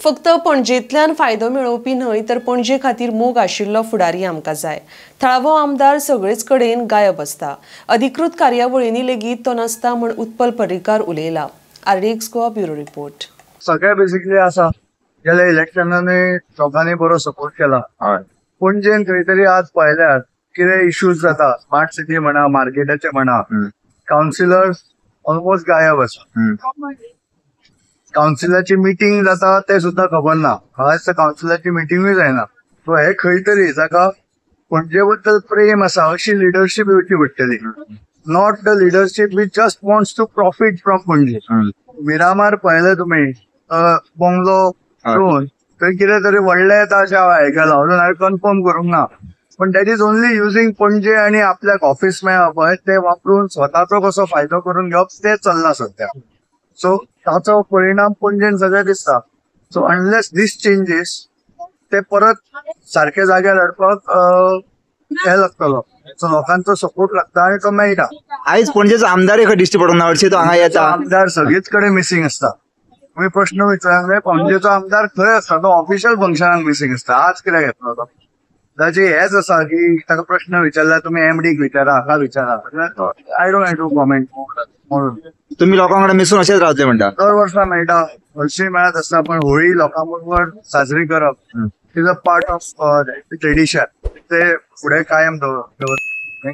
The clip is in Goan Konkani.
फक्त पणजेंतल्यान फायदो मेळोवपी न्हय तर पणजे खातीर मोग आशिल्लो फुडारी आमकां जाय. थळावो आमदार सगळेच कडेन गायब आसता. अधिकृत कार्यावळींनी लेगीत तो नासता म्हूण उत्पल पर्रीकार उलयला. RDX Goa bureau report. सगळे बेसिकली आसा गेल्या इलेक्शनांनी लोकांनी बरो सपोर्ट केला. पणजेन खंय तरी आज पळयल्यार कितें इश्यूज जाता, स्मार्ट सिटी म्हणा, मार्केटाचे म्हणा, कावन्सिलर्स ऑलमोस्ट गायब आसा. कावन्सिलाची मिटींग जाता ते सुद्दां खबर ना. हांगा कावन्सिलाची मिटिंगूय जायना. सो हे खंय तरी जाका पणजे बद्दल प्रेम आसा अशी लिडरशीप येवची पडटली, not the leadership which just wants to profit from Panaji. Miramar पळयले तुमी, बंगलो करून थंय कितें तरी व्हडलें येता अशें हांवें आयकलां, अजून हांवें कन्फर्म करूंक ना. पण that is only using Panaji आनी आपल्याक ऑफिस मेळ्ळा पळय ते वापरून स्वताचो कसो फायदो करून घेवप ते चल्लां सद्या. सो ताचो परिणाम पणजेन सगळें दिसता. सो अनलेस दीस चेंजीस ते परत सारके जाग्यार हाडपाक हे लागतलो. सो लोकांचो सपोर्ट लागता आनी तो मेळटा. आयज पणजेचो आमदार खंय दिश्टी पडूंक ना, हरशीं तो हांगा येता. आमदार सगळीच कडेन मिसींग आसता. तुमी प्रश्न विचारले पणजेचो आमदार खंय आसता, तो ऑफिशियल फंक्शनाक मिसींग आसता. आज कित्याक येतलो तो? ताचे हेच आसा की ताका प्रश्न विचारला तुमी एमडीक विचारा, हाका विचारा. I don't have to comment म्हणून. तुमी लोकां कडेन मिसून अशेंच रावतले म्हणटा? दर वर्सा मेळटा, हरशीं मेळत आसता, पण होळी लोकां बरोबर साजरी करप is a part of tradition. ते फुडें कायम दवर.